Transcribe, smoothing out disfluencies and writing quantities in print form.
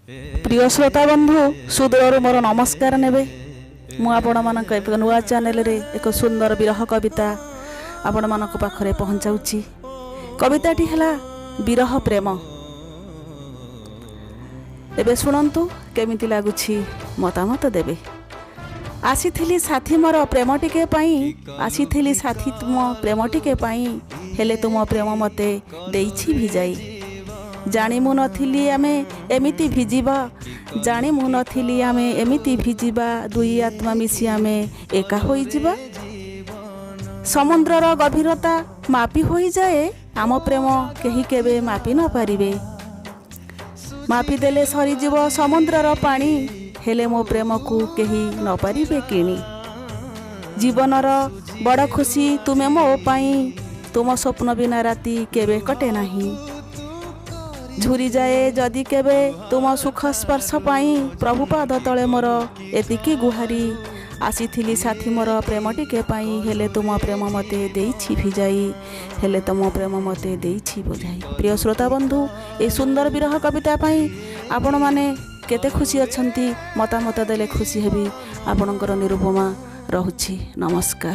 ପ୍ରିୟ ଶ୍ରୋତା ବନ୍ଧୁ, ସୁଦୂରରୁ ମୋର ନମସ୍କାର ନେବେ। ମୁଁ ଆପଣମାନଙ୍କ ଏକ ନୂଆ ଚ୍ୟାନେଲରେ ଏକ ସୁନ୍ଦର ବିରହ କବିତା ଆପଣମାନଙ୍କ ପାଖରେ ପହଞ୍ଚାଉଛି। କବିତାଟି ହେଲା ବିରହ ପ୍ରେମ। ଏବେ ଶୁଣନ୍ତୁ, କେମିତି ଲାଗୁଛି ମତାମତ ଦେବେ। ଆସିଥିଲି ସାଥୀ ମୋର ପ୍ରେମ ଟିକେ ପାଇଁ, ଆସିଥିଲି ସାଥୀ ତୁମ ପ୍ରେମ ଟିକେ ପାଇଁ, ହେଲେ ତୁମ ପ୍ରେମ ମୋତେ ଦେଇଛି ଭିଜାଇ। ଜାଣି ମୁଁ ନଥିଲି ଆମେ ଏମିତି ଭିଜିବା, ଜାଣି ମୁଁ ନଥିଲି ଆମେ ଏମିତି ଭିଜିବା, ଦୁଇ ଆତ୍ମା ମିଶି ଆମେ ଏକା ହୋଇଯିବା। ସମୁଦ୍ରର ଗଭୀରତା ମାପି ହୋଇଯାଏ, ଆମ ପ୍ରେମ କେହି କେବେ ମାପି ନ ପାରିବେ। ମାପି ଦେଲେ ସରିଯିବ ସମୁଦ୍ରର ପାଣି, ହେଲେ ମୋ ପ୍ରେମକୁ କେହି ନପାରିବେ କିଣି। ଜୀବନର ବଡ଼ ଖୁସି ତୁମେ ମୋ ପାଇଁ, ତୁମ ସ୍ୱପ୍ନ ବିନା ରାତି କେବେ କଟେ ନାହିଁ। ଝୁରିଯାଏ ଯଦି କେବେ ତୁମ ସୁଖ ସ୍ପର୍ଶ ପାଇଁ, ପ୍ରଭୁପାଦ ତଳେ ମୋର ଏତିକି ଗୁହାରି। ଆସିଥିଲି ସାଥୀ ମୋର ପ୍ରେମ ଟିକେ ପାଇଁ, ହେଲେ ତୁମ ପ୍ରେମ ମୋତେ ଦେଇଛି ଭିଜାଇ, ହେଲେ ତୁମ ପ୍ରେମ ମୋତେ ଦେଇଛି ବୁଝାଇ। ପ୍ରିୟ ଶ୍ରୋତା ବନ୍ଧୁ, ଏ ସୁନ୍ଦର ବିରହ କବିତା ପାଇଁ ଆପଣମାନେ କେତେ ଖୁସି ଅଛନ୍ତି, ମତାମତ ଦେଲେ ଖୁସି ହେବି। ଆପଣଙ୍କର ନିରୁପମା ରହୁଛି। ନମସ୍କାର।